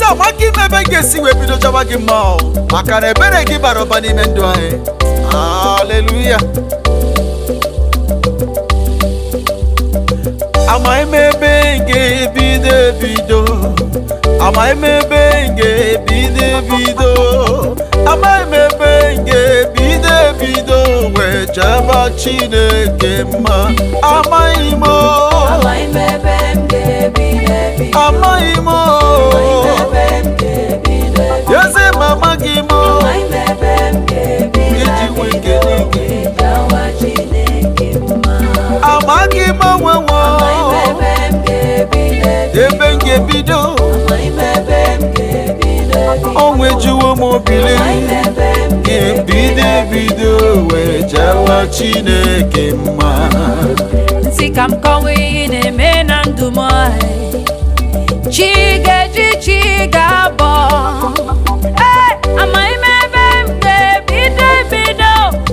Amaghị m ebe m ga-esi wee bido chọba gị mma o, maka na ebere gị bara ụba n'ime ndụ anyị. Haleluya. Amaghị m ebe m ga-ebido ebido, amaghị m ebe m ga-ebido ebido, amaghị m ebe m ga-ebido ebido wee chọba Chineke mma. Amaghị m o, Amaghị m ebe m ga-ebido ebido. Amaghị m o, Amaghị m ebe m ga-ebido ebido. Eze m amaghị m o, Amaghị m ebe m ga-ebido iji nwee ebido ekele gị. wee jawa Chineke mma. Amaghị m onwe m o, Amaghị m ebe m ga-ebido ebido. Ebe m ga-ebido, Amaghị m ebe m ga-ebido ebido. O nwejuwo m obili. Amaghị m ebe m Ebido ebido wee jawa Chineke mma. Nsị ka m kọwa ihe na-eme na ndụ m chi ga-eji chi ga-abọ. Ee, amaghị m ebe m ga-ebido ebido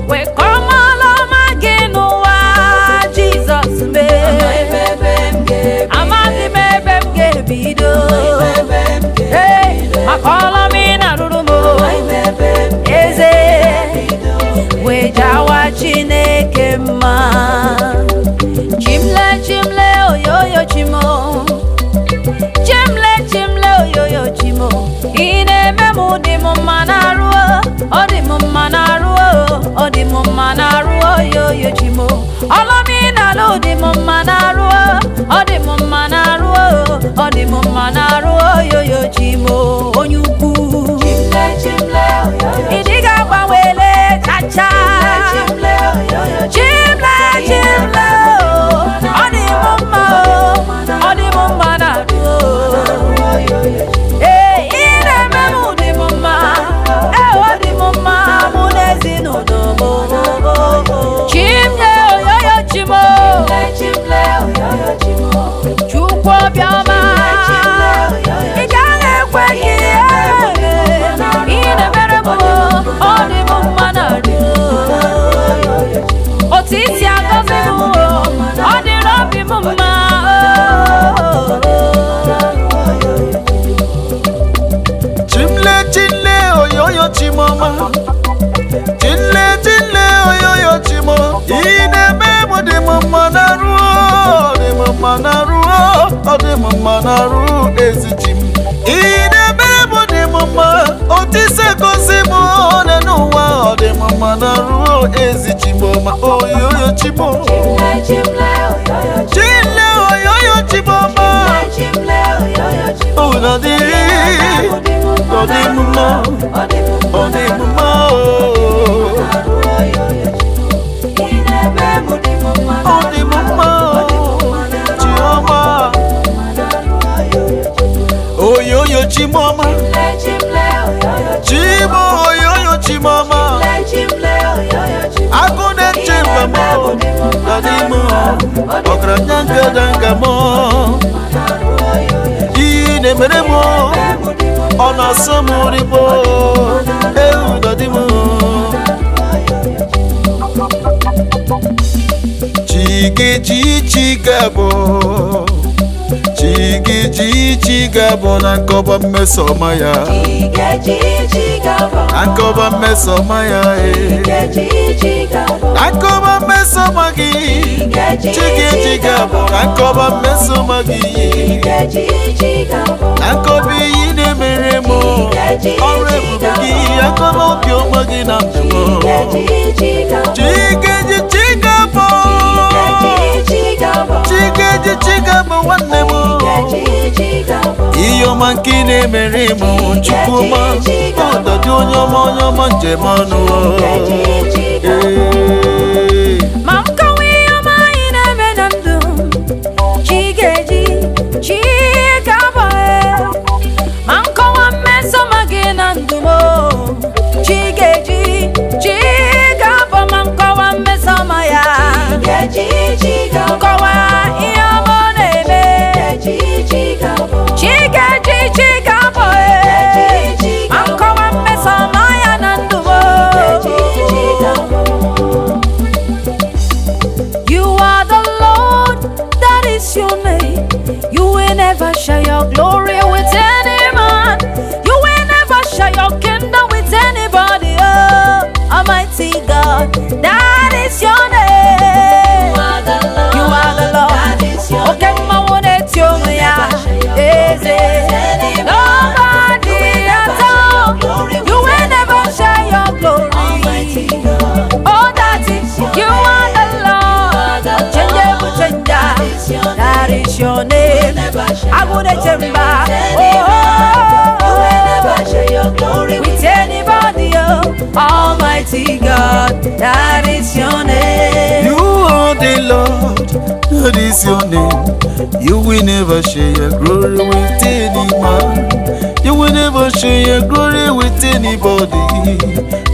wee kọmọlụ ọma gị n'ụwa Jizọs mee. Amaghị m ebe m ga-ebido. Ee, maka ọlụ m ị na-arụrụ m eze wee jawa Chineke mma. Chimle chimle oyoyo chimo, chimle chimle oyoyo chimo, ị na-eme m dị m mma na-arụ, ọ dị m mma na-arụ, ọ dị m mma na-arụ oyoyo chimo. Ọlụ m ị na-alụ dị m mma na-arụ, ọ dị m mma na-arụ, ọ dị m mma na-arụ oyoyo chimo. Onye ukwu ị dịghị agbanwele chacha. Chimle chimle o, ọ dị m mma o, ọ dị m mma na-arụ o. Ee, ị na-eme m dị m mma, ee, ọ dị m mma mụ na ezinụlọ m. Chimle oyoyo chimo, Chukwu obiọma, ị gaghị ekwe ka ihe ị na-emere m ọ dị m mma na-arụ. Otu isi agọzi m ọ dịrị obi m mma. Chimle chimle oyoyo chimoma, chimle chimle oyoyo chimo, ị na-eme m dị m mma na-arụ, ọ dị m mma na-arụ, ọ dị m mma na-arụ ezi chi m. Ị na-eme m dị m mma, otu isi egosi m ole n'ụwa, ọ dị m mma na-arụ ezi chimoma oyoyo chimo. Chimle oyoyo chimoma, ụlọ dị ọ dị m mma, ọ dị m mma o. Ọ dị m mma o, Chioma. Oyoyo Chimoma, Chimo oyoyo Chimoma, agụ na-eche mba m, dadi m, ọgaranya ngadanga m, iyi na-emere m, ọ na-asọ m rigbo, ewu dadi m. Chigeji chigabo, chigeji chigabo na nkọba mmesoma ya, na nkọba mmesoma ya, eh. Na nkọba mmesoma gị, chigeji gabo na nkọba mmesoma gị, na nkọba iyi na-emere m, ọrụ ebube gị, akọba obiọma gị na ndụ m. Chigeji chigabo, chigeji chigabo nwanne m. Ihe ọma nke ị na-emere m, Chukwuma, ọdọdị onye ọma onye ọma njem ọnụ. Ee. Ma m kọwa ihe ọma anyị na-eme na ndụ m, chi ga-eji chi ga-abọ. Ma m kọwa mmesoma gị na ndụ m, chi ga-eji chi ga-abọ. Ma m kọwa mmesoma ya, kọwa ihe ọma ọ na-eme, chi ga-eji chi ga-abọ. Ma m kọwa mmesoma ya na ndụ m. You are the Lord, that is your name. You will never share your glory with any man. share your kingdom with anybody. Oh, Almighty God, that is your name. You are the Lord. You are the Lord. That is your Okay, name. ma wone tioya. Eze. Nobody at all. You will never share your glory. Almighty God. Oh, that is you are the Lord. Changeable changer. That is your name. Never share I your wouldn't glory chamber. with Oh, anyone. You will never share your glory with anybody. Oh, Almighty God, that is your name. You are the Lord, that is your name. You will never share your glory with any man. You will never share your glory with anybody.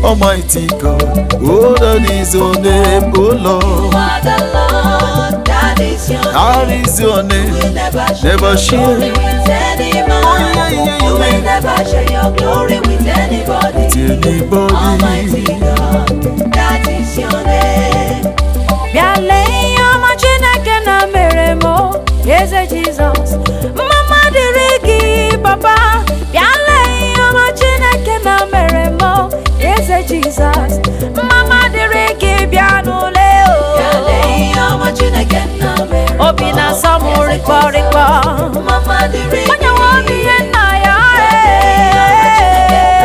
Almighty God, oh, that is your name, oh You Lord. are the Lord. That is your That name. is your You name. will never share Never your share. glory with any man. Oh, yeah, yeah, You will yeah. never share your glory with anybody. With anybody. Almighty God, that is your name. Bịa ihe ọma Chineke na mere m o, Eze Jizọs. Mama dịrị gị papa. Bịa lee ihe ọma Chineke na mere m o, Eze Jizọs. Mama dịrị gị bịa n'ụlọ o. Bịa lee ihe ọma Chineke nna mere m o, Obi na-asọ m Eze rịkpọ Jizọs. rịkpọ. Mama dịrị Onye nwe obi ihe nna ya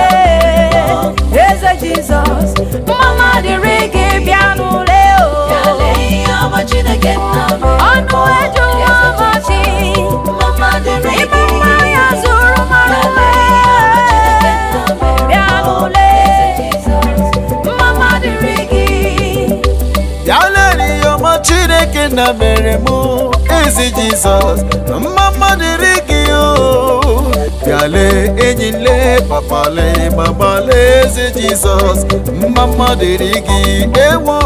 ee. Eze Jizọs. Mama dịrị gị bịa n'ụlọ o. Bịa lee ihe ọma Chineke nna mere m Ọnụ o, ejuwa Eze ọmachi. Jizọs. Mama dịrị Ịma gị. mma ya zuru mara Bịa lee ihe ọma Chineke nna mere m Bịa o, n'ule. Eze Jizọs. Mama dịrị gị. Ya lere ihe ọma Chineke na mere mụ, ezi Jizọs, mma mma dịrị gị o. Bịa lee enyi lee papa lee mama lee eze Jizọs, mma mma dịrị gị ewo.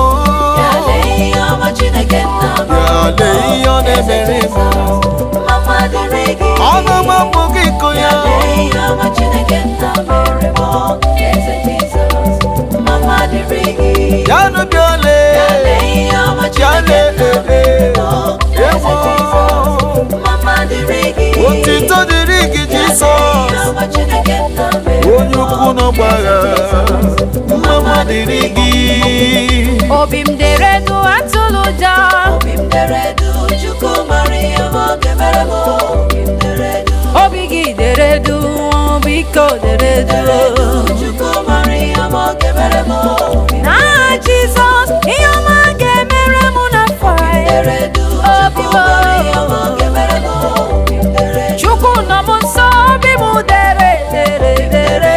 Bịa lee ihe ọma Chineke nna mere Bịa lee ihe ọ m o, Eze na-emere m. Jizọs. Mama dịrị gị. Ọnụ m apụghị ịkụ Bịa ya. lee ihe ọma Chineke nna mere m o, Eze Jizọs. Mama dịrị gị. Bịanụ bịa lee. Bịa lee ihe ọma Bịa Chineke lee nna mere m o, Eze ewo. Jizọs. Mama dịrị gị. Otito dịrị gị Bịa lee ihe Jizọs. ọma Chineke nna mere m Onye o, ukwu n'ọgbagha, Eze Jizọs. mma mma dịrị gị. Obi m dere du atụlụ ụjọ. Obi m dere du, Chukwu mara ihe ọma ọ ga-emere m o. Obi m dere du. Obi gị dere du, biko dere du. Chukwu mara ihe ọma ọ ga-emere m o. Obi m Na Jizọs, ihe ọma ga-emere m n'afọ a. dere du, Obi Chukwu m. mara ihe ọma ọ ga-emere m o. Obi m dere du. Chukwu nọ m nso, obi m dere dere dere.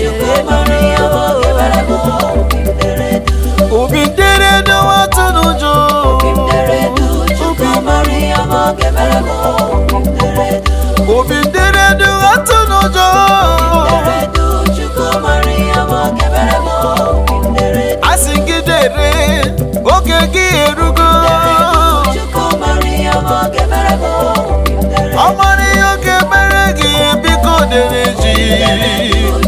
Chukwu mara ihe ọma ọ ga-emere m o. Obi m dere du. Obi dere dowe atụ n'ụjọ. Obi m dere du, Chukwu mara ihe ọma ọ ga-emere m o. Obi m dere du. Obi dere dowe atụ n'ụjọ. Dere du, Chukwu mara ihe ọma ọ ga-emere m o. Obi m dere du. Asị gị dere, oge gị erugo. Chukwu mara ihe ọma ọ ga-emere m o. Obi m dere Ọ mara ihe ọ ga-emere gị, biko dere ji.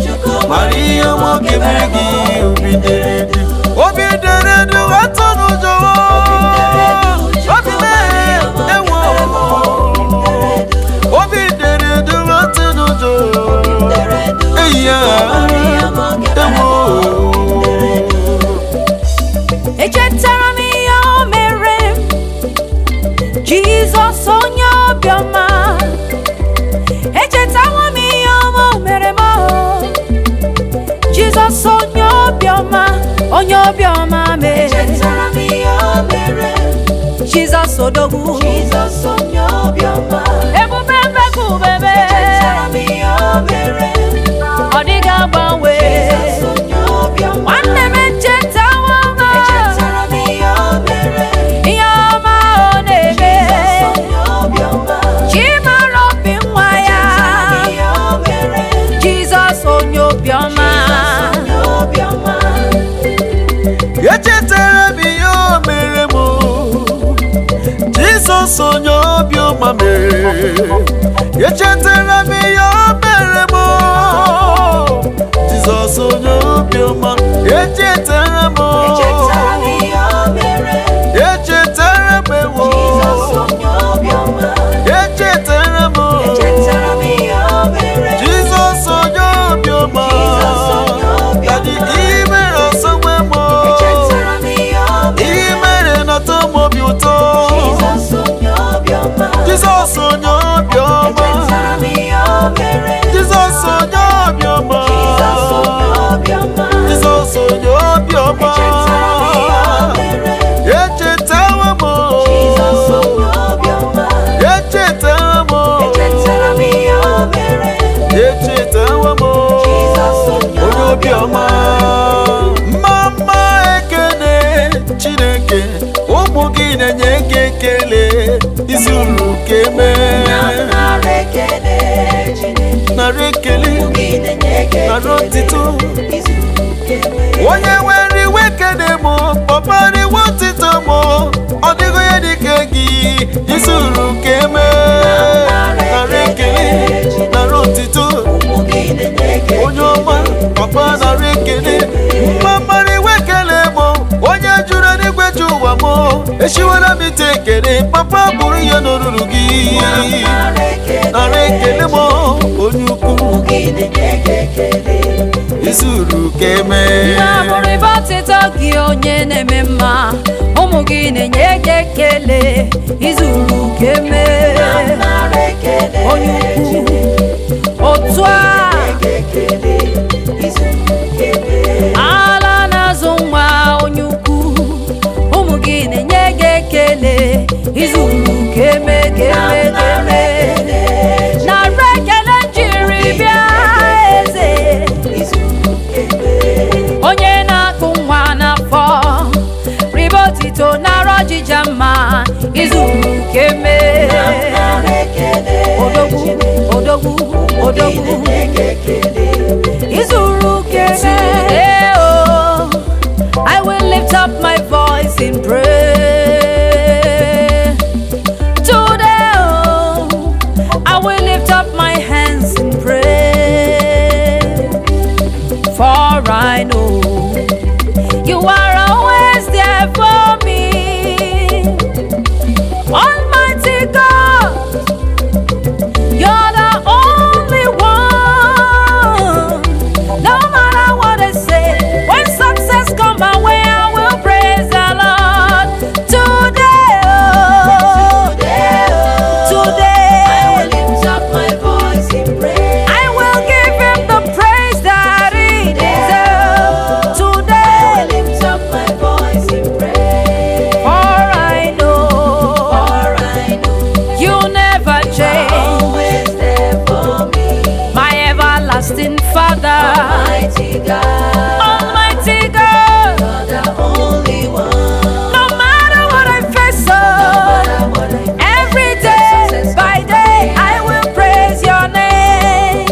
Chukwu Mara ihe ọma ọ ga-emere gị, obi dere du. Obi dere du atụ n'ụjọ. Obi mee ewo. Obi dere du atụ n'ụjọ. Eyi ya, ewo. Echetara m ihe o mere m, Jizọs onye obiọma. Echetawo m ihe ọma o mere m o. Jizọs onye obiọma, onye obiọma mee. Echetara m ihe o mere, Jizọs odogwu. Jizọs onye obiọma. Ebube mbekubebe. Echetara m ihe o mere, Ọ dịghị agbanwe. Jizọs onye obiọma. Nwanne m echetawo m Echetara m ihe o mere, ihe ọma ọ na-eme. Jizọs onye obiọma. Chimara obi nwa ya. Echetara m ihe o mere, Jizọs onye obiọma. Jizọs onye obiọma. Echetara m ihe o mere m Jizọs onye obiọma mere. Echetara m ihe o mere m Jizọs onye obiọma. Echetara m Echetara m ihe o mere, Echetara m ewo. Jizọs onye obiọma. Echetara m Echetara m ihe o mere, Jizọs onye obiọma. keme. Nara ekele, nara otito. Onye nwere iwe kene m, papa riwe otito m. Ọ dịghị onye dịka gị, izuru keme. Nara ekele, nara otito. Onye ọma, papa nara ekele. Mama riwe ekele m, onye juru n'igwe ju ụwa m. Eshiwela m ite ekele, papa bụrụ ihe n'olulu gị. Nara ekele m, onye ukwu, izuru keme. Na-abụrịba otito gị onye na-eme mma, ụmụ gị na-enye gị ekele, izuru keme. Onye ukwu, otu a ala na-azụ nwa onye ukwu, ụmụ gị na-enye gị ekele, izuru keme keme keme. Nara ekele jiri bịa eze, onye na-akụ nwa n'afọ, ribe otito nara ọjịja mma, izuru keme. Odogwu, odogwu, odogwu, izuru keme. Oh, I will lift up my voice in prayer. Today, oh, I will lift up my hands in prayer. For I know you are always there for me. Almighty God, you're the only one. No matter what they say, when success comes my way, I will praise the Lord. Today, oh, today, I will lift up my voice in praise. I will give him the praise that he deserves. I Today, will lift up my voice in praise. for I know For I know you never change, always there for me. my everlasting Father, Almighty God, Almighty God. you're the only one. No matter what I face, oh, No matter what I every day by day, I will praise your name.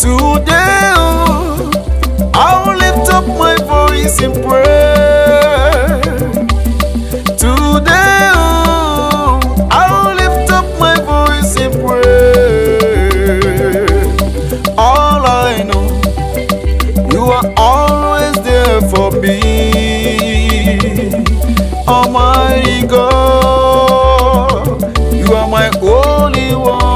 Today, oh, I'll lift up my voice in prayer. Today, oh, I'll lift up my voice in prayer. All I know, you are always there for me. Almighty God, you are my only one.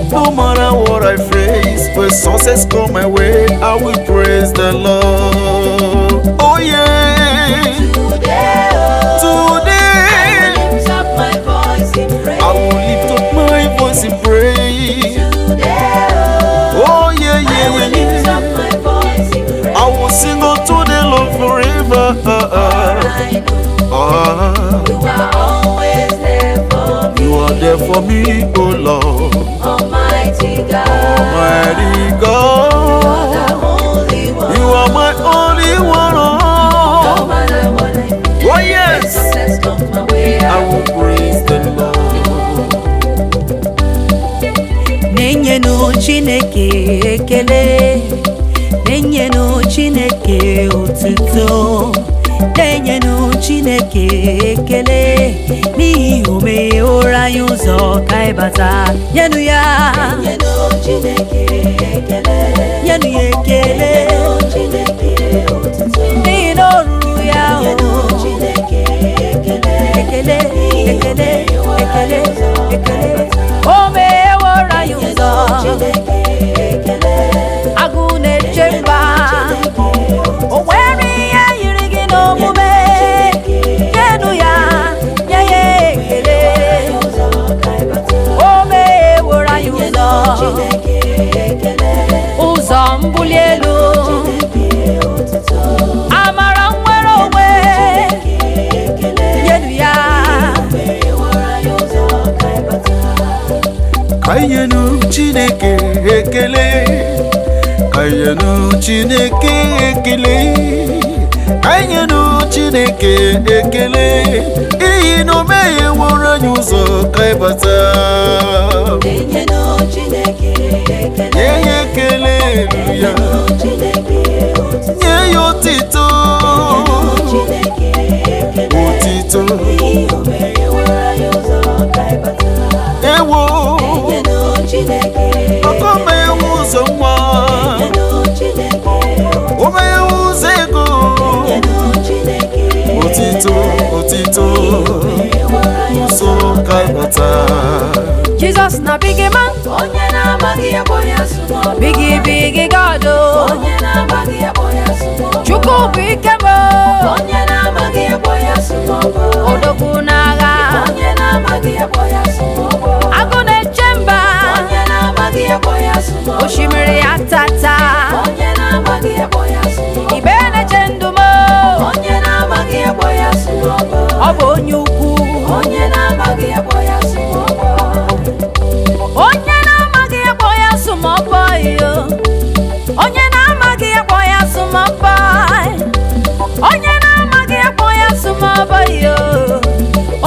No matter what I face, when success come my way, I will praise the Lord. Oh yeah, Today, oh, today I will lift up my voice in praise. I will lift up my voice in praise. Today, oh, Oh yeah, I yeah, will yeah, lift yeah. up my voice in praise. I will sing unto the Lord forever. For I know Ah, you are always there for me. you are there for me, oh Lord, Almighty God, Almighty you're God. the only one. You are my only one. No Oh, matter what I face, oh yes, success comes my way. I will praise the Lord. Na-enyenụ Chineke ekele, na-enyenụ Chineke otuto, na-enyenụ Chineke ekele, n'ihi o megheworo anyị ụzọ ka anyị bata. Nyenụ ya, Nyenụ Chineke ekele. nyenụ ya ekele, Nyenụ Chineke otuto. n'ihi na o ruru ya Nyenụ o. Chineke ekele. Ekele, ekele, ekele, ekele, o megheworo anyị ụzọ. Chineke ekele. Agụ na-eche mba, o nwere ihe yiri gị n'omume. Nyenụ ya, nye ya ekele, Ụzọ ka anyị bata. o megheworo anyị ụzọ. Chineke ekele. Ụzọ mbuli elu, Chineke otuto. amara nwere onwe. Ekele. Nyenụ ya. Megheworo anyị ụzọ ka anyị bata. Ka anyị Chineke ekele, ka anyị Chineke ekele. Anyị nụ Chineke ekele iyi na o megheworo anyị ụzọ ka anyị bata. Enyenụ Chineke ekele. Nye ya ekele elu ya. Enyenụ Chineke otuto. Nye ya otito. Enyenụ Chineke ekele. Otito. N'ihi o megheworo anyị ụzọ ka anyị bata. Ewo. Enyenụ Chineke Ọkọ meghewe ụzọ nwa. Enyenụ Chineke otuto. O meghewe ụzọ ego. Enyenụ Chineke Otito, otito. N'ihi o megheworo anyị Ụzọ ka anyị bata. Jesus na big man, Onye na-amaghị ya kpọrọ ya small boy. biggie biggie God oh. Onye na-amaghị ya kpọrọ ya small boy. Chukwu bụ ike m Onye na-amaghị ya kpọrọ ya small boy. odogwu n'agha, Onye na-amaghị ya kpọrọ ya small boy. agụ na-eche mba, Onye na-amaghị ya kpọrọ ya small boy. osimiri ya tata, Onye na-amaghị ya kpọrọ ya small boy. ibe na-eche ndụ m, Onye na-amaghị ya kpọrọ ya small boy. ọ bụ onye ukwu. Onye na-amaghị ya kpọrọ ya small boy. Onye na-amaghị ya kpọọ ya small boy oh. Onye na-amaghị ya kpọọ ya small boy. Onye na-amaghị ya kpọọ ya small boy oh.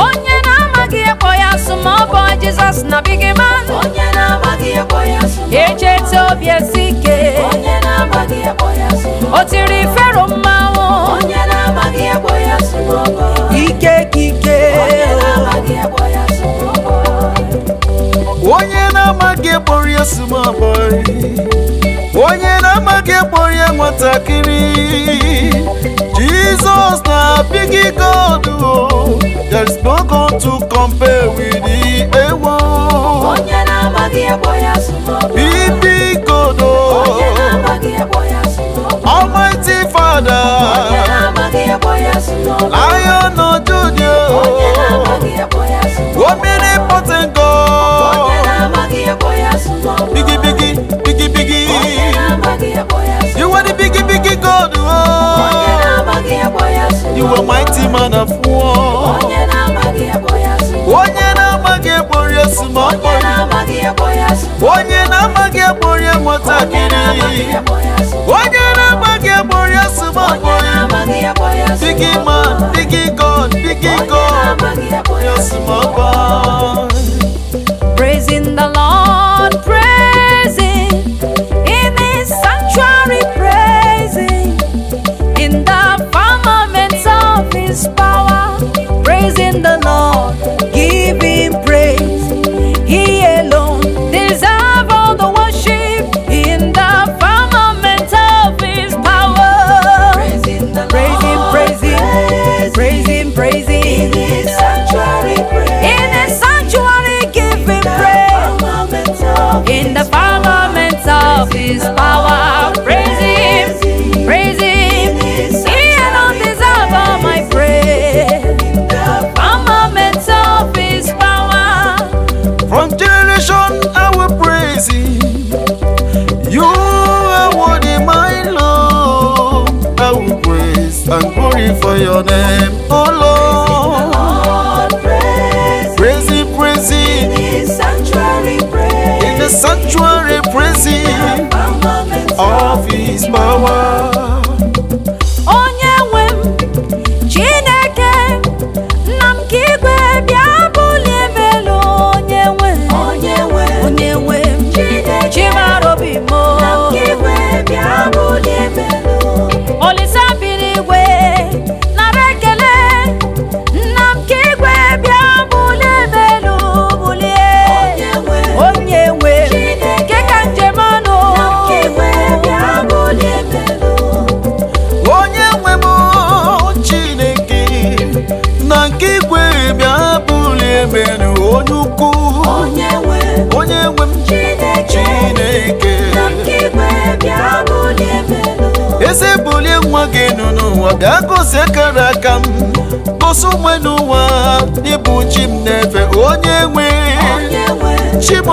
Onye na-amaghị ya kpọọ ya small boy. Jesus na big man. Onye na-amaghị ya kpọrọ ya small boy. Echeta obi esi ike. Onye na-amaghị ya kpọrọ ya small boy. O tiri Fero mmanwụ. Onye na-amaghị ya kpọrọ ya small boy. Ike kike. Onye na-amaghị ya kpọrọ ya small boy. Onye na-amaghị kpọrọ ya small boy. Onye na-amaghị kpọrọ ya nwatakịrị. Jesus na big God oh. There is no God to compare with the ewo. Onye na-amaghị ya kpọrọ ya small boy. Big big God Onye oh. na-amaghị ya kpọrọ ya small boy. Almighty Onye Father. na-amaghị ya kpọrọ ya small boy. Lion of Judah. Onye na-amaghị ya kpọrọ ya small boy. Omnipotent Onye God. na-amaghị ya kpọrọ ya small boy. Biggie biggie biggie Onye biggie. na-amaghị ya kpọrọ ya small You are the biggie biggie God Onye oh. na-amaghị ya kpọrọ ya small You are mighty man of war. Onye na-amaghị ya kpọrọ ya small Onye na-amaghị kpọrọ ya small Onye boy. na-amaghị ya kpọrọ ya small Onye na-amaghị kpọrọ ya Onye nwatakịrị. na-amaghị ya kpọrọ ya small Onye na-amaghị kpọrọ ya small Onye boy. na-amaghị ya kpọrọ ya small Biggie man, biggie God, biggie Onye God. na-amaghị ya kpọrọ Ya ya small boy. Praising the Lord, praising in His sanctuary, praising in the firmament of His power, praising the Lord, give Him praise. He alone deserves all the worship in the firmament of His power. Praising the Praise Him, Lord, praise Him, praise Him, praise In Him. His sanctuary, praise. In His sanctuary, give Him praise. Firmament of In the firmament of His power, praise Him, praise Him. He alone deserves all my praise. the Firmament of His power. From generation I will praise Him. You are worthy, my Lord. I will praise and glorify your name, oh Lord. Lord, praise. Praise Him, praise In Him. His sanctuary, praise. In the sanctuary, praise Him Firmament of His power. Onye nwe m, Chineke, nna m ka igwe bịa bulie m elu. Onye nwe m, Onye nwe onye nwe m, Chineke, Chimara obi m. nna m ka igwe bịa bulie m elu. Olisa biri igwe nara ekele, nna m ka igwe bịa bulie m elu, bulie. Onye nwe Onye nwe m, Chineke, nke ka njem ọnụ. nna m ka igwe bịa bulie m elu. Onye nwe m Chineke na nke igwe bịa bulie m elu, onye ukwu. Onye nwe Onye nwe m Chineke, Chineke. nna m ka igwe bịa bulie m elu. Eze bulie nwa gị nụ n'ụwa bịa gosi akara aka m gosi onwe n'ụwa ịbụ chi m na-efe onye nwe Onye nwe chi m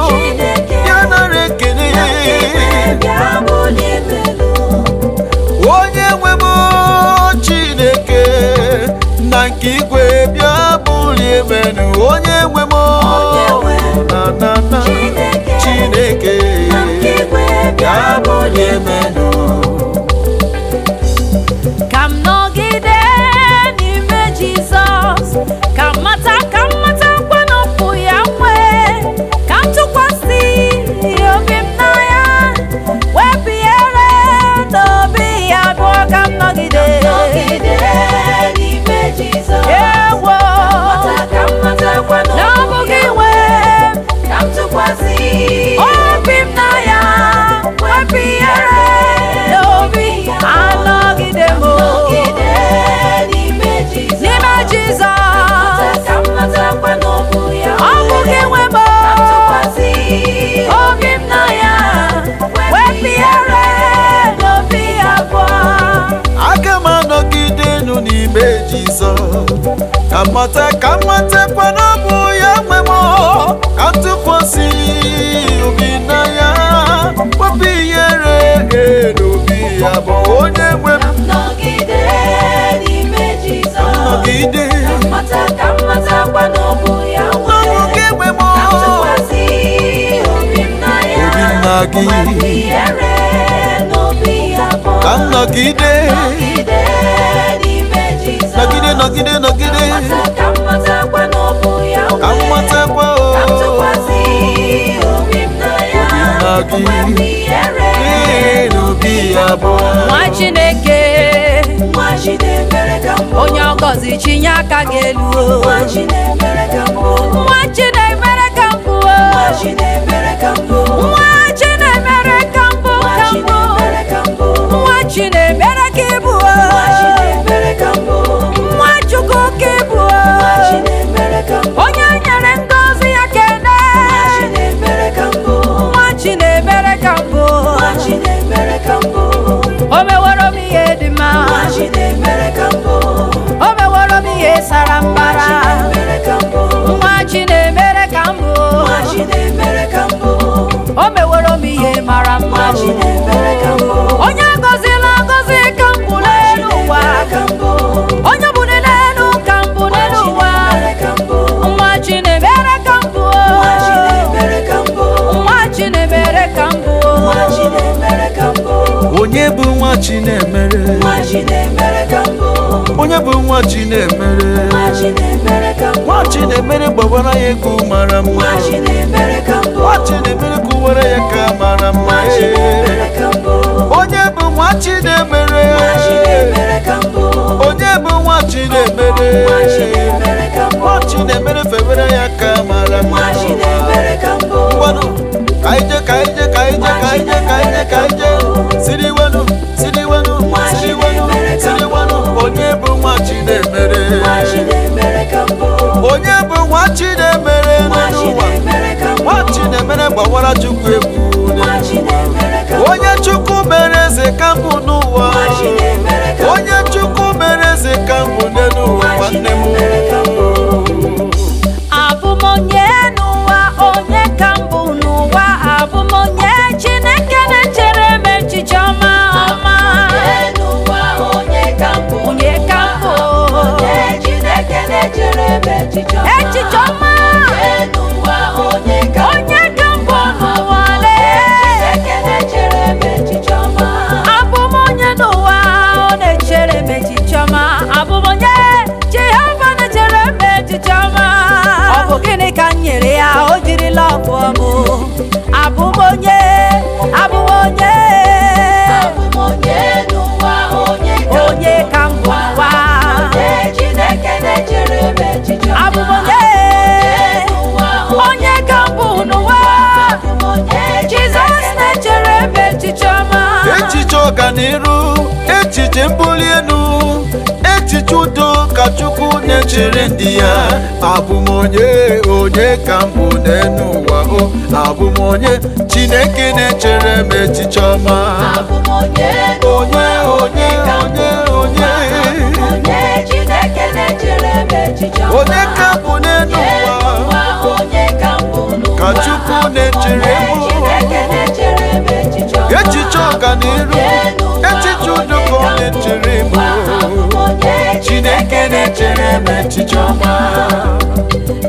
Chineke, ya nara ekele. nna m ka igwe bịa bulie m elu. Onye nwe m Chineke na nke igwe bịa bulie m elu, onye nwe m Onye nwe na na na Chineke, Chineke nna m ka igwe bịa bịa bulie m elu. Ka m Obi m na ya, wepụ ihere n'obi, anọgide m Nọgide n'ime Jizọs. N'ime Jizọs. Ka m matakwa na ọ bụ ya Ọ bụ gị nwe m. Ka m tụkwasị Obi m na ya, wepụ ihere n'obi abụọ. Aga m anọgide nụ n'ime Jizọs, ka m mata, ka m matakwa na ọ bụ ya nwe m, ka m tụkwasị obi na ya, wepụ ihere n'obi ya bụ onye nwe m. Ka m nọgide n'ime Jizọs. Nọgide. Ka m mata, ka m matakwa na ọ bụ ya nwe Na ọ bụ gị nwe m. Ka m tụkwasị obi m na ya. Obi m na gị. Wepụ ihere n'obi abụọ. Ka m nọgide. Nọgide n'ime Jizọs. Nọgide, nọgide, nọgide. Ka m matakwa na ọ bụ ya nwe. Ka m matakwa o. Ka m tụkwasị obi m na ya. Obi m na gị. Wepụ ihere Ee, n'obi abụọ. Nwa Chineke, Nwa Chinemere ka m bụ. Onye ọgọzi chinye aka gị elu o. Nwa Chinemere ka m bụ. Nwa Chinemere ka m bụ o. Nwa Chinemere ka m bụ. Nwa Chinemere ka m bụ, Nwa ka m bụ. Chinemere ka m bụ. Nwa Chinemere ka ị bụ o. Nwa Chinemere ka m bụ. Nwa Chukwu ka ị bụ o. Nwa Chinemere ka m bụ. Onye nyere ngọzi ya kene. Nwa Chinemere ka m bụ. Nwa Chinemere ka m bụ. Nwa Chinemere ka m bụ. O meworo m ihe dị mma. Nwa Chinemere ka m bụ. O meworo m ihe sara Nwa mbara. Chinemere ka m bụ. Nwa Chinemere ka m bụ. Nwa Chinemere ka m bụ. O meworo m ihe mara mma. Nwa Chinemere ka m bụ. Onye gọzila agọzi ka m bụ n'elu ụwa. Chinemere ka m bụ. Onye bụ n'elu ka m bụ Nwa n'elu ụwa. Chinemere ka m bụ. Nwa Chinemere ka m bụ. Nwa Chinemere ka m bụ. Nwa Chinemere ka m bụ. Nwa Chinemere ka m bụ. Onye bụ nwa Chinemere? Nwa Chinemere ka m bụ. Onye bụ nwa Chinemere? Nwa Chinemere ka m bụ. Nwa Chinemere gbawara ya egwu mara mma. Nwa Chinemere ka m bụ. Nwa Chinemere kụwara ya ka mara mma. Nwa Chinemere ka m bụ. Onye bụ nwa Chinemere? Nwa Chinemere ka m bụ. Onye bụ nwa Chinemere? Nwa Chinemere ka m bụ. Nwa Chinemere fewere ya ka mara mma. Nwa Chinemere ka m bụ. Ngwanụ, ka ije, ka ije, ka ije, ka ije, ka ije, ka ije. Siriwenu, siriwenu, siriwenu, siriwenu. Onye bụ nwa Chinemere? Nwa Chinemere ka m bụ. Onye bụ nwa Chinemere Nwa n'elu ụwa? Chinemere ka m bụ. Nwa Chinemere gbawara Chukwu egwu. Nwa Chinemere ka m bụ. Onye Chukwu mere eze ka mbụ n'ụwa. Nwa Chinemere ka m bụ. Onye Chukwu mere eze ka mbụ n'elu ụwa, Nwa nwanne m. Chinemere ka m bụ. Abụ m onye n'ụwa, onye ka m bụ n'ụwa. Abụ m onye Chineke na-echere m echiche ọma ọma. Onye n'ụwa, onye ka m bụ. Onye ka m bụ. Onye Chineke na-echere m echiche ọma. Echiche ọma. Onye n'ụwa, onye ka m bụ. Onye ka m bụ n'ụwa lee. Chineke na-echere m echiche ọma. Abụ m onye n'ụwa, ọ na-echere m echiche ọma. Abụ m onye Jehova na-echere m echiche ọma. Ọ bụ gịnị ka m nyere ya o jirila ọgwụ m? Abụ m onye, abụ m onye, Abụ m onye n'ụwa, onye ka m onye ka m bụ n'ụwa. Onye Chineke na-echere m echiche ọma. Abụ m onye, n'ụwa, onye ka m bụ n'ụwa. Abụ m onye Jizọs na-echere m echiche ọma. Echiche ọganiru, echiche mbuli elu, echiche udo ka Chukwu na-echere ndị ya. Abụ m onye, onye ka m bụ n'elu ụwa o. Abụ m onye Chineke na-echere m echiche ọma. Abụ m onye Onye, onye, onye, onye. Onye Chineke na-echere m echiche ọma. Onye ka m bụ n'elu ụwa? Onye ka m bụ n'ụwa. Ka Chukwu na-echere m. Chineke na-echere m echiche ọma. Echiche ọganiru, echiche udo ka ọ na-echere m. Chineke na-echere m echiche ọma.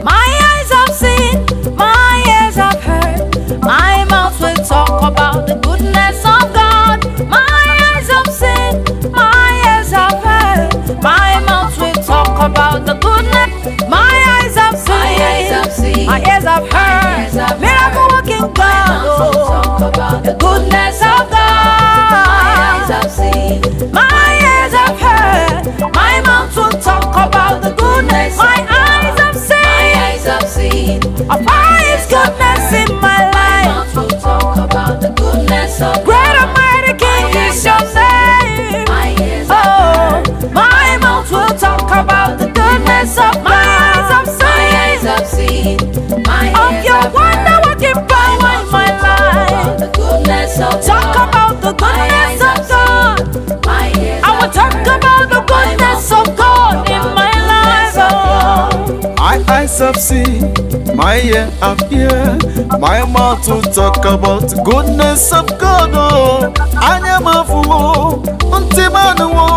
My eyes have seen, my ears have heard, my mouth will talk about the goodness of God. My eyes have seen, my ears have heard, my mouth will talk about the goodness. My eyes have seen, My eyes have seen, my ears have heard, ears have miracle working God, Talk oh, about the goodness of God. My eyes have seen, My ears have heard, my mouth will talk about the goodness. My eyes have my seen eyes have seen, of His goodness in my life. mouth will talk about the goodness of God. Great and mighty King is your name. My ears have heard. Oh, my mouth will talk about the goodness of my eyes have My seen, eyes have seen. My of ears your have wonder heard. working My power in mouth my will talk life. about the goodness of Talk God. about the My goodness eyes of have God. seen. My ears I will have talk heard. about the My goodness mouth will of God talk in about my the goodness life. of God. Oh. My eyes have seen, my ear have heard, my mouth will talk about the goodness of God. Oh, anya m afụwo, ntị m anụwo,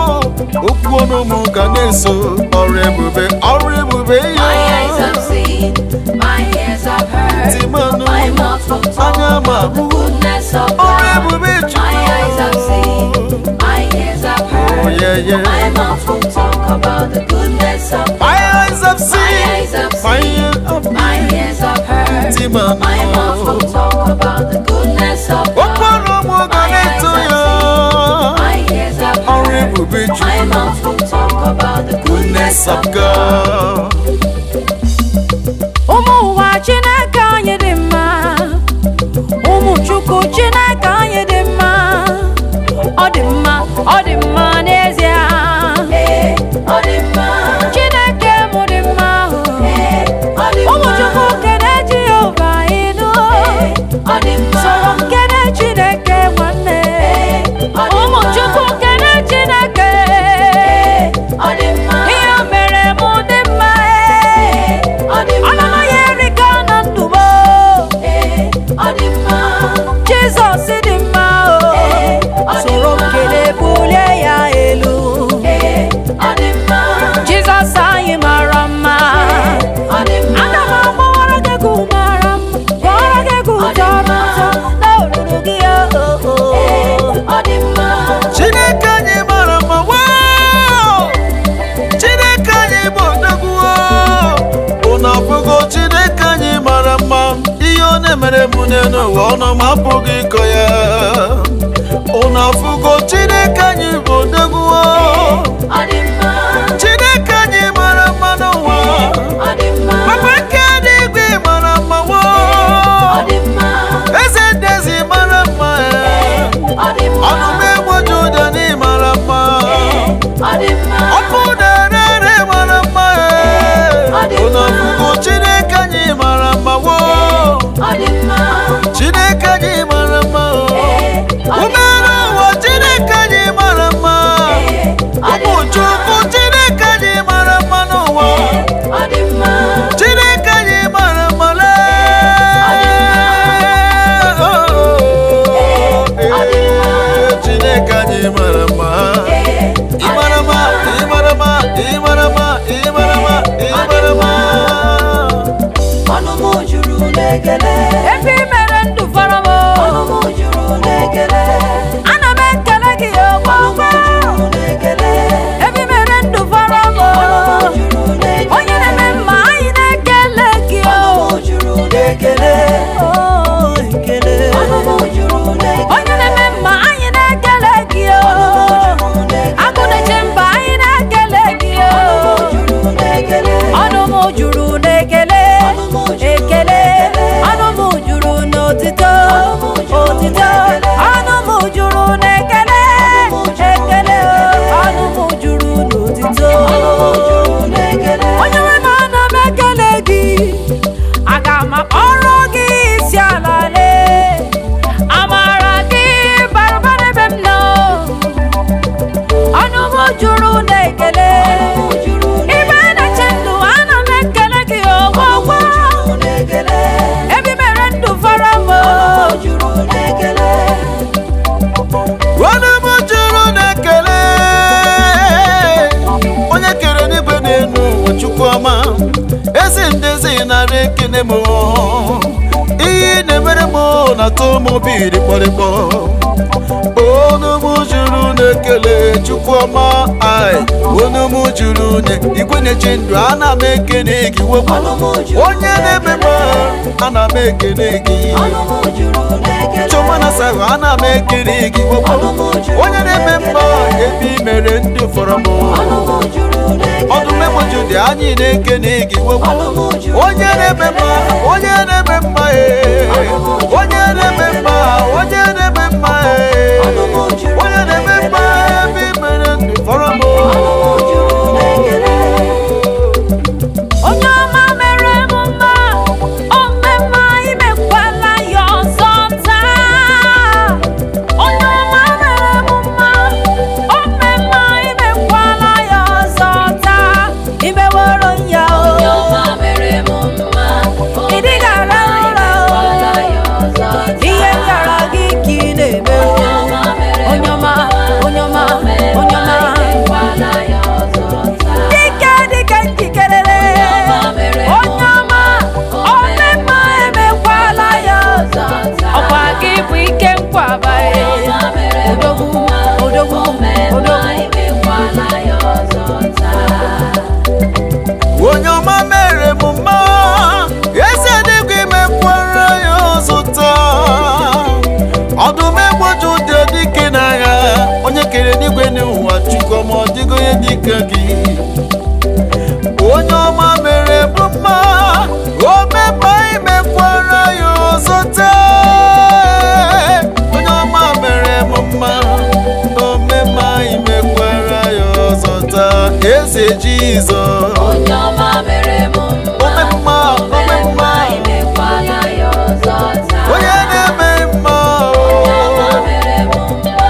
okwu ọnụ m ga na-eso ọrụ ebube My eyes ya. have seen, my ears have heard. Ntị m anụwo, My mouth will talk anya m about the ahụwo, goodness of ọrụ God. ebube My eyes have seen, Chukwu. my ears have Oh, heard. yeah, yeah. My mouth will talk about the goodness of My God. eyes have My seen, eyes have my seen, ear have my ears have heard. Ntị m My mouth anụwo, will talk about the goodness of okwu God. ọnụ m ga My eyes na-eto have ya. seen, my ears have Ọrụ heard. ebube My Chukwu. mouth will talk about the Goodness goodness of of God. God. Ụmụ ụwa Chineke anyị dị mma. Ụmụ Chukwu Chineke anyị dị mma. Ọ dị mma, ọ dị mma n'ezie. Ee, ọ dị mma. Chineke mụ dị mma. Ee, ọ dị Ụmụ mma. Chukwu kene Jehova ịnụ. Ee, ọ dị mma. Soro m kene Chineke nwanne. Ee, ọ dị Ụmụ mma. Chukwu kene Chineke. Ee, ọ dị mma. Ihe o mere mụ dị mma. Ee, ọ dị mma. Ọnụnọ ya erika na ndụ m. Ee, ọ dị mma. Jizọs dị mma o. Ee, ọ dị Soro m mma. kele bulie ya elu. Ee, ọ dị mma. Jizọs anyị mara mma. Ee, ọ dị mma. Aga m agbawara gị egwu mara mma. Gbawara gị egwu Ọ dị tọrọ mma. ụtọ na olulu gị o. Ee, ọ dị mma. Chineke anyị mara mma wow! Chineke anyị bụ odogwu unu abụgo Chineke anyị mara mma ihe ọ na-emere m n'elu ụwa ọnụ m apụghị ịkọ ya unu afụgo Chineke anyị bụ odogwu Ọ dị mma. Chineke anyị mara mma n'ụwa Ọ dị mma. Papa nke eluigwe mara mma Ọ woo! dị mma. Eze ndezi mara mma Ọ dị mma. ọnụma egwu Juda na ị mara mma Ọ dị mma. ọkụ na-ere mara mma Ọ dị unu mma. afụgo Chineke anyị mara mma woo Ọ dị mma. Chineke anyị mara mma Ọ dị umere mma. ụwa Chineke anyị mara mma Ọ dị ụmụ mma. Chukwu Chineke anyị mara mma n'ụwa Ọ dị mma. Chineke anyị mara mma lee Ọ dị mma. Chineke anyị mara mma Ọ ị dị mara mma mma. ị mara mma ị mara mma ị mara mma ị mara mma Ọnụ m juru n'ekele. Ebe i mere ndụ fọrọ m. Ọnụ m juru n'ekele. Ana m ekele gị Ọnụ m ogbo. juru n'ekele. Ebe i mere ndụ fọrọ m. Ọnụ m juru n'ekele. Onye na-eme mma anyị na-ekele gị o. Ọnụ m juru n'ekele. Oh, ekele. Ọnụ m juru n'ekele. Onye na-eme mma anyị na-ekele gị o. Ọnụ m juru n'ekele. Agụ na-eche mba anyị na-ekele gị o. Ọnụ m juru n'ekele. Ọnụ m juru n'ekele. Ọnụ m juru Ekele. n'ekele. Ọnụ m juru n'otito. Ọnụ m juru Otito. n'ekele. Ọnụ m juru n'ekele. Ọnụ m juru Ekele. n'ekele. Ọnụ m juru n'otito. Ọnụ m juru n'ekele. Onye nwe m ana m ekele gị. Aga m akpọrọ gị isi ala lee. Amara gị bara ụba n'ebe m nọ. Ọnụ m juru n'ekele. Ọnụ m juru Ibe na-eche ndụ ana m ekele gị Ọnụ ogwogwo. m juru n'ekele. Ebe i mere ndụ fọrọ m. Ọnụ m juru n'ekele. Ọnụ m juru n'ekele onye kere n'igwe n'elu ụwa Chukwu ọma ezi ndezi nara ekene m ihe ị na-emere m na-atọ m obi rịkpọrịkpọ ọnụ m juru n'ekele Chukwu ọma ai ọnụ m juru nye igwe na-eche ndụ ana m ekene gị wepụ Ọnụ m juru onye na-eme m ana m ekene gị Ọnụ m juru n'ekele. Chioma na Sago ana m ekele gị wepụ Ọnụ m juru onye na-eme mma n'ekele. ebe i mere ndị fọrọ m Ọnụ m juru n'ekele. ọdụm egboju dị anyị na-ekene gị wepụ Ọnụ m juru onye na-eme mma n'ekele. onye na-eme mma ee Ọnụ m juru onye lee Jizọs. Onye ọma mere m mma, Ome mma, ome mma. Imekwala ya ọzọ taa. Onye na-eme mma. Onye ọma mere m mma,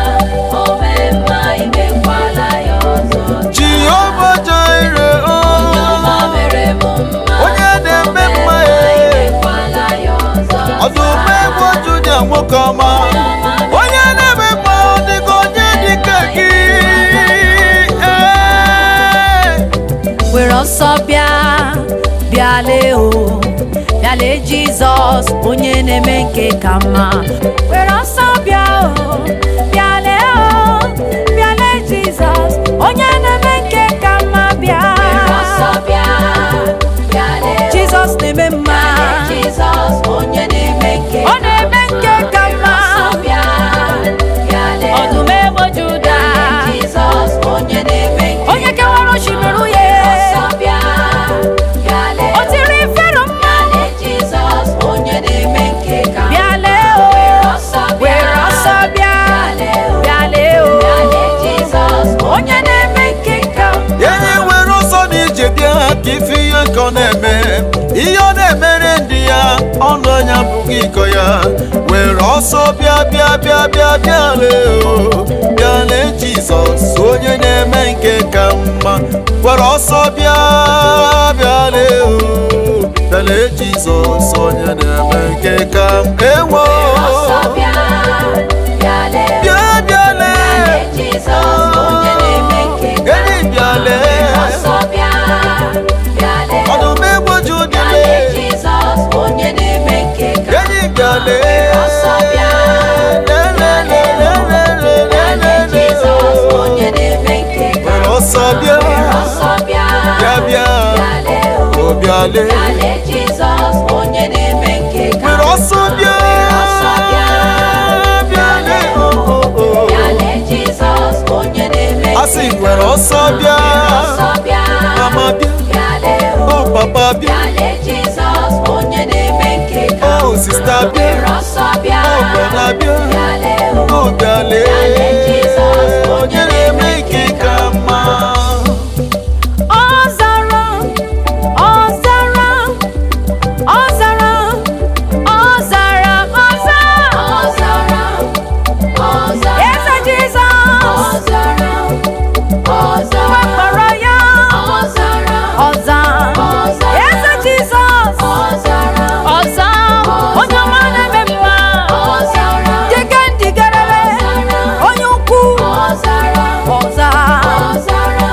ome mma, imekwala ya ọzọ taa. Jehova Jireh, Onye ọma mere m mma, onye na-eme mma, imekwala ya ọzọ taa. Ọdụm egwu Juda, nwoke ọma. Onye na-eme mma, ọ dịka onye dịka gị. Ee. Were ọsọ bịa, bịa lee o, bịa lee Jizọs, onye na-eme nke ka mma. Were ọsọ bịa o, bịa lee o, bịa lee Jizọs, onye na-eme nke ka mma, bịa. Were ọsọ bịa, bịa lee o. Jizọs na-eme mma. Jizọs onye na-eme nke Ọ na-eme nke ka mma. Ọsọ bịa, bịa lee o. Ọdụm egbo Juda, Jizọs onye na-eme nke onye kewara osimiri uhie. Ọsọ bịa, bịa lee O o. tiri Fero mma. Bịa lee Jizọs onye na-eme nke ka mma. Bịa lee o. Were ọsọ bịa, Were ọsọ bịa, bịa lee o. bịa lee o. Bịa lee Jizọs onye na-eme nke ka mma. Enyi, were ọsọ na ije bịa ka ife ihe nke ọ na-eme, ihe ọ na-emere ndị ya, ọnụ anya abụghị iko ya. Were ọsọ bịa, bịa, bịa, bịa, bịa lee o, bịa lee Jizọs, onye na-eme nke ka mma. Were ọsọ bịa, bịa lee o, bịa lee Jizọs, onye na-eme nke ka mma. Ewo. Ọsọ bịa, bịa lee o. Bịa, bịa lee. Jizọs onye na-eme nke ka Enyi, bịa lee. Ọsọ bịa, bịa lee o. Ọdụm egwu Juda Bịa lee lee. Jizọs onye na-eme nke ka Enyi, bịa lee. Ọsọ bịa, Le, le, le, le, le, le, le, bịa le, lee le. Jizọs onye na-eme nke ka Were ọsọ bịa. Ọsọ bịa, Bịa, bịa. bịa lee o. O, bịa lee. Bịa lee Jizọs onye na-eme nke ka Were ọsọ bịa. Ọsọ bịa, Bịa lee. O, o, o. bịa lee Jizọs onye na-eme A sị m, were ọsọ bịa. Ọsọ bịa, Mama bịa. bịa lee o. O, papa bịa. Bịa lee Jizọs onye na-eme nke ka O, sista bịa. Were ọsọ bịa, O, brọda bịa. bịa lee o. O, bịa lee. Bịa lee Jizọs Onye na-eme nke ka mma. Ọ zara, ọ zara, ọ zara, ọ zara, ọ zara. Ọ zara, ọ zara, Eze Jizọs, ọ zara, ọ zara, kpọrọ ya, ọ zara, ọ zara. ọ zara, Eze Jizọs, ọ zara, ọ zara, onye ọma na-eme mma. ọ zara, Dike ndigerere, onye ukwu, ọ zara, ọ zara. ọ zara.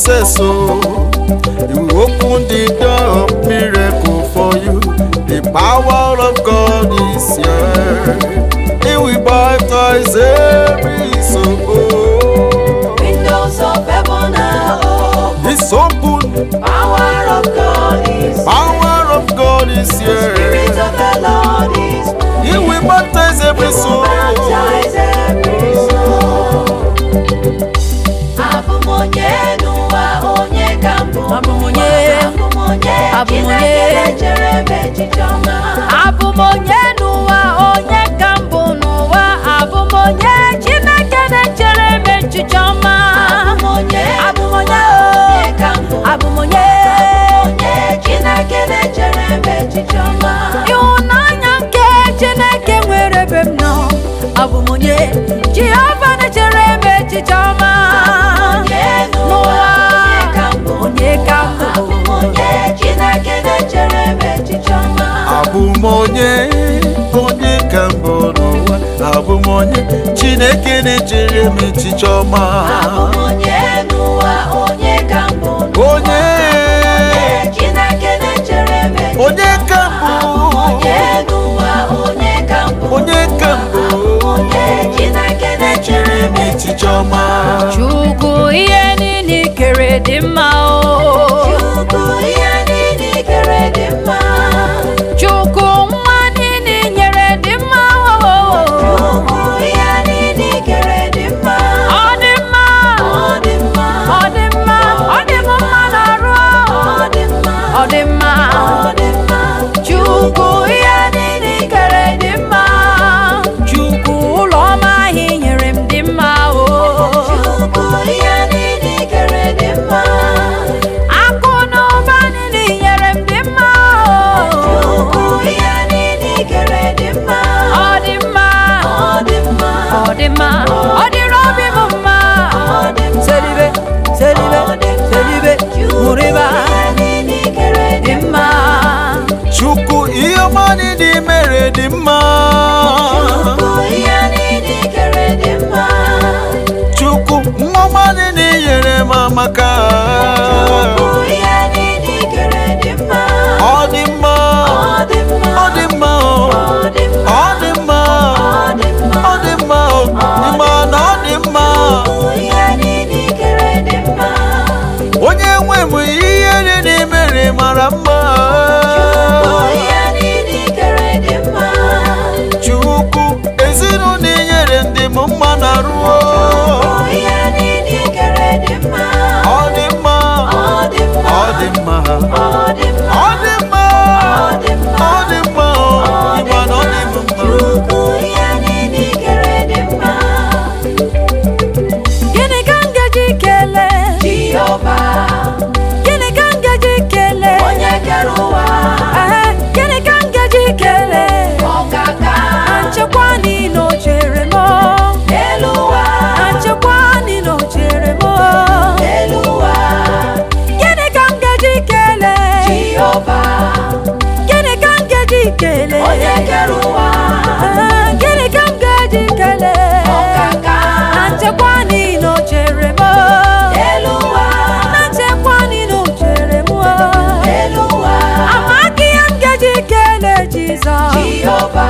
success. Oh, He will open the door of miracle for you. The power of God is here. He will baptize every soul. Windows of heaven are open. It's open. Power of God is here. Power of God is The here. Spirit of the Lord is moving. He will baptize every He will soul. baptize every soul. Abụ m onye n'ụwa, onye ka mbụ. Abụ m onye. Abụ m onye. Abụ m onye. Chineke na-echere m echiche ọma. Abụ m onye n'ụwa, onye ka mbụ n'ụwa. Abụ m onye Chineke na-echere m echiche ọma. Abụ m onye. Abụ m onye. Onye ka mbụ. Abụ m onye. Onye Chineke na-echere m echiche ọma. Ịhụnanya nke Chineke nwere ebe m nọ. Abụ m onye Jehova na-echere m echiche ọma. Onye n'ụwa, onye ka mbụ. Onye ka mbụ. Abụ m onye Chineke na-echere m echiche ọma. Abụ m onye, onye ka mbụ n'ụwa. Abụ m onye Chineke na-echere m echiche ọma. Abụ m onye n'ụwa, onye ka mbụ n'ụwa. Onye, Onye Chineke na-echere m echiche onye ka ọma. mbụ. Abụ m onye n'ụwa, onye ka mbụ. Onye ka mbụ. Onye Chineke na-echere m echiche ọma. Chukwu ihe niile i kere dị mma o. Chukwu ihe niile i kere dị mma. Chukwu nwa niile i nyere dị mma o. Chukwu ihe niile i kere dị mma. Ọ dị mma. Ọ dị mma. Ọ dị mma. Ọ dị m mma n'arụ. Ọ dị mma. Ọ dị mma. Ọ dị mma. Chukwu ihe niile i kere dị mma. Chukwu ụlọ ọma ahụ i nyere m dị mma o. Chukwu ihe niile i kere dị mma. Akụ na ụba niile i nyere m dị mma o. Chukwu ihe niile i kere dị mma. Ọ dị mma. Ọ dị mma. Ọ dị mma. Ọ dịrị obi m mma. Ọ dị mma. Selibe, selibe, Ọ dị mma. selibe, Chukwu mụrịba ihe niile i kere dị mma. Chukwu ihe ọma niile i mere dị mma. Chukwu ihe niile i kere dị mma. Chukwu nwa ọma niile i nyere m amaka. Chukwu ihe niile i kere dị mma. Ọ dị mma. Ọ dị mma. Ọ dị mma. Ọ dị mma. Ọ dị mma. Ọ dị mma. Ọ dị mma. Ịma na ọ dị mma. Chukwu ihe niile i kere dị mma. Onye nwe m ihe niile i mere mara mma. Chukwu ihe niile i kere dị mma. Chukwu ezinụlọ i nyere ndị m mma na ruo. Chukwu ihe niile i kere dị mma. Ọ dị mma. Ọ dị mma. Ọ dị mma. Ọ dị mma. Ọ dị mma. Ọ dị mma. Ọ dị mma. Ịma na ọ dị m mma. Chukwu ihe niile i kere dị mma. Gịnị ka m ga-eji kelee? Jehova, Gịnị ka m ga-eji kelee? onye kere ụwa, Ehe, gịnị ka m ga-eji kelee? ọkaka Na nchekwa niile o chere m. elu ụwa, Na nchekwa niile o chere m. elu ụwa. Gịnị ka m ga-eji kelee? Jehova, Gịnị ka m ga-eji kelee? onye kere ụwa, Ehe, gịnị ka m ga-eji kelee? ọkaka Na nchekwa niile o chere m. elu ụwa, Na nchekwa niile o chere m. elu ụwa. Amaghị ihe m ga-eji kelee Jizọs. Jehova,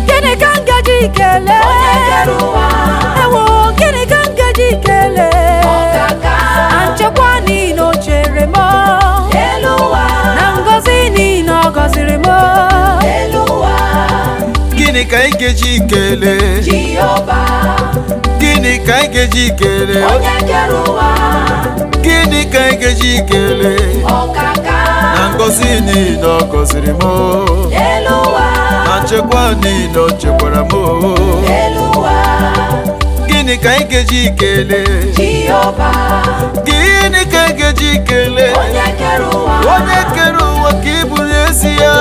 Gịnị ka m ga-eji kelee? onye kere ụwa, Ewo, gịnị ka m ga-eji kelee? ọkaka Na nchekwa niile o chere m. elu ụwa, Na ngọzi niile ọ gọziri m. elu ụwa. Gịnị ka anyị ga-eji kelee? Jehova, Gịnị ka anyị ga-eji kelee? onye kere ụwa, Gịnị ka anyị ga-eji kelee? ọkaka Na ngọzi niile ọ gọziri m. elu ụwa, Na nchekwa niile o chekwara m. elu ụwa. Gịnị ka anyị ga-eji kelee? Jehova, Gịnị ka anyị ga-eji kelee? onye kere ụwa, Onye kere ụwa ka ị bụrụ ezi ya.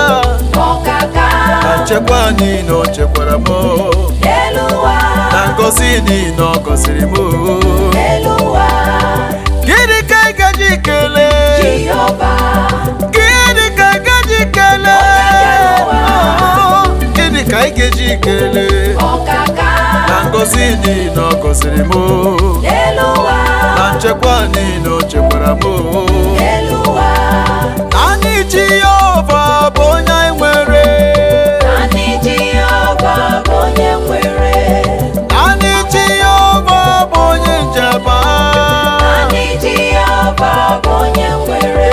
ọkaka Na nchekwa niile o chekwara m. elu ụwa, Na ngọzi niile ọ gọziri m. elu ụwa. Gịnị ka anyị ga-eji kelee? Jehova, Gịnị ka anyị ga-eji kelee? Oh, gịnị ka anyị ga-eji kelee? ọkaka Na ngọzi niile ọ gọziri m. elu ụwa, Na nchekwa n'ihi na o chekwara m. Elu ụwa. Naanị Jehova bụ onye anyị nwere. Naanị Jehova bụ onye nwere. Naanị Jehova bụ onye njaba. Naanị Jehova bụ onye nwere.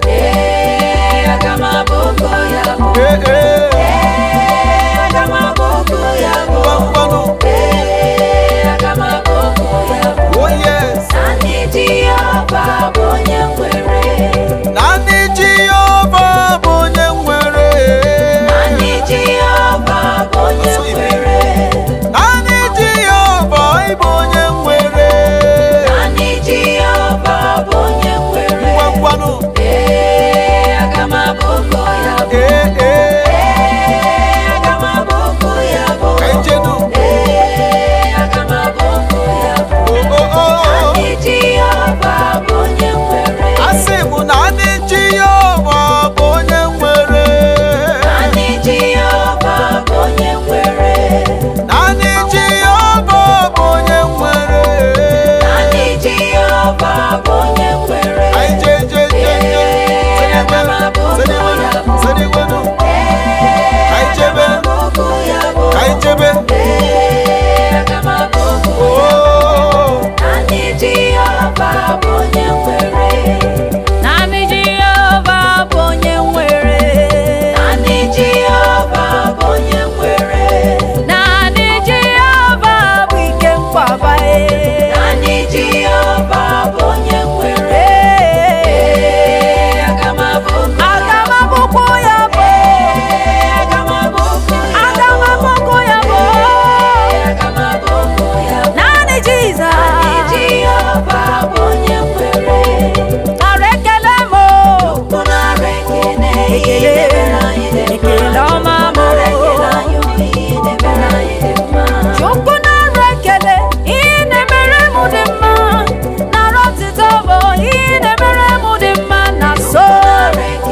Ee, aga m abụkọ ya bụ. Ee, ee. Ee, aga m abụkọ ya bụ. Ngwanụ. Ee, aga m abụkọ ya bụ. Oh yes. Naanị Jehova bụ onye nwere. Naanị Jehova bụ onye nwere. Naanị Jehova bụ onye nwere. Naanị Jehova ịbụ onye nwere. Naanị Jehova bụ onye nwere. Ngwanụ. Ee, aga m abụkọ ya bụ. Ee, ee. Ee, aga m abụkọ ya bụ. Ka ijenu. Ee, aga m abụkọ ya bụ. Oh, oh, oh. Naanị Jehova bụ onye nwere. Asị m naanị Jehova bụ onye nwere. Naanị Jehova bụ onye nwere. Naanị Jehova bụ onye nwere. Naanị Jehova bụ onye nwere. Anyị je je je je. Sediwenu, sediwenu, sediwenu. Ee, Ka anyị jebe. aga m abụkọ ya bụ. Ka anyị jebe. Ee, aga m abụkọ ya bụ. Oh. Naanị Jehova bụ onye nwere. Naanị Jehova bụ onye nwere. Naanị Jehova bụ onye nwere. Naanị Jehova bụ ike nkwaba e. Naanị Jehova bụ onye nwere. Ee, Ee, aga m abụkọ aga m abụkwa ya bụ. Ee, aga m abụkọ ya Aga m abụkwa ya bụ. Ee, aga m abụkọ ya bụ. Naanị Jizọs. Naanị Jehova bụ onye nwere. Nara ekele m o. Chukwu nara ekele, ihe Ekele, na-emere anyị dị mma. ekele ọma m o. Nara ekele anyị, ihe na-emere anyị dị mma. Chukwu nara ekele, ihe na-emere m dị mma. Nara otito m, ihe na-emere m dị mma na so.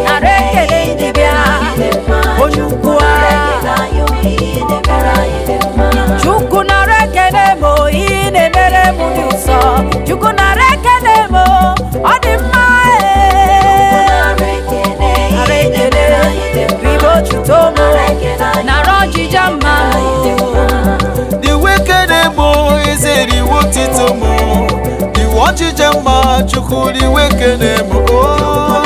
Nara ekele ndị bịa, onye ukwu a. Chukwu nara ekele m, ihe na-emere m dị ụsọ. Chukwu nara ekele m, ọ dị mma ee. Nara ekele, ribe otuto m, nara ọjịja mma m. The wicked emo is the otito mo. The ọchịcha mma Chukwu the wicked emo. Oh.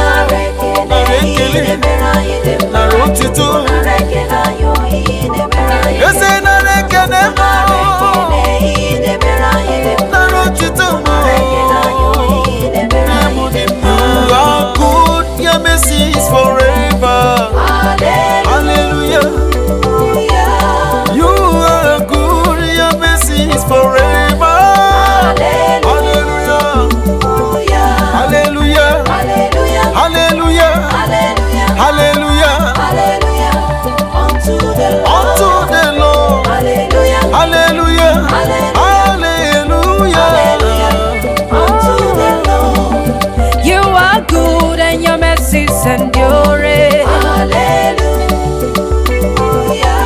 Nara ekele, nara otito. Eze nara ekele mo. Nara otito mo. You are good, your mercy is forever. Hallelujah. You are good, your mercy is forever. Hallelujah. Hallelujah. Hallelujah. Hallelujah. Unto the Lord. Unto the Lord. Hallelujah. Hallelujah. Hallelujah. Hallelujah. Unto the Lord. You are good and your mercies endure. Hallelujah.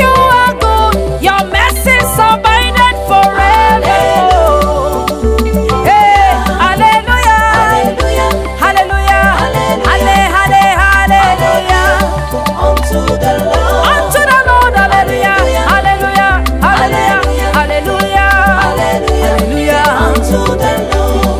You are good, your mercies abided forever. Hey, hallelujah, Hallelujah. hallelujah, Hallelujah. halle, halle, hallelujah. Unto the Lord. Unto the Lord, hallelujah, hallelujah, hallelujah, hallelujah, Hallelujah. hallelujah. Unto the Lord.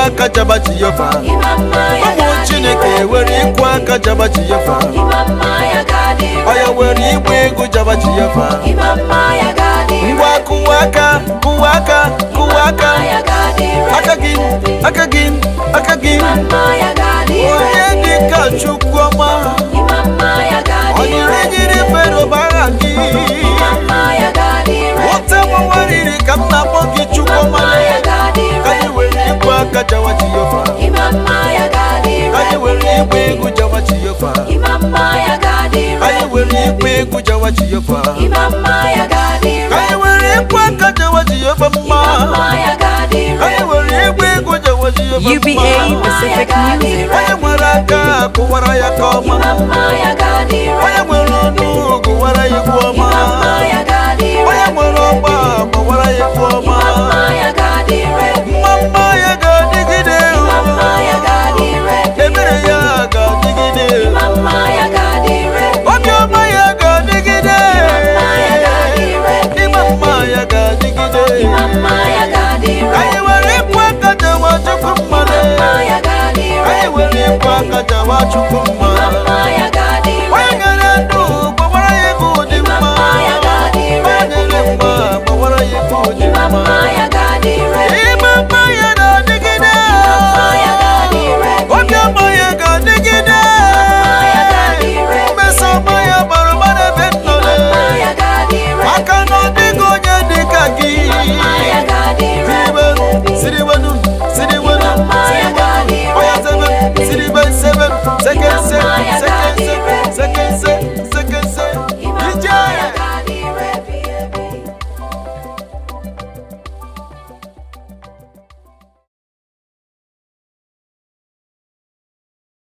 aka jaba Jehova. Ụmụ Chineke were ịkwụ aka jaba Jehova. Ọya were igba egwu jaba Jehova. Ngwa kụwa aka, kụwa aka, kụwa aka. Aka gị, aka gị, aka gị. Onye dị ka Chukwu ọma. Onyere nyere Fero bara gị. Ote mụnwariri ka m na-akpọ gị Chukwu ọma. Ka anyị were ịkwụ aka jawa Jehova. Ka anyị were igba egwu jawa Jehova. Ka anyị were igba egwu jawa Jehova. Ka anyị were ịkwụ aka jawa Jehova mma. Ka anyị were igba egwu jawa Jehova UBA mma. Pacific Music. Onye nwere aka kụwara ya ka ọma. Onye nwere ọnụ gụwara ya egwu ọma. Onye nwere ọgba gbawara ya egwu ọma. Mma mma ya ga-adịgide. Ebere ya ga-adịgide. Obiọma ya ga-adịgide. Ịma mma ya ga-adịgide. Ka anyị were ịkwụ aka jawa Chukwu mma. Ka anyị were ịkwụ aka jawa Chukwu mma. Onye nyere ndụ gbawara ya egwu dị mma. Onye nyere mma gbawara ya egwu dị mma. Ịma mma ya na-adịgide. Obiọma ya ga-adịgide. Mmeso ọma ya bara ụba n'ebe m nọ. Maka na ọ dịghị onye dị ka gị. Siriwenu, siriwenu, siriwenu, siriwenu. Oya sebe, siribe, sebe, seke, se.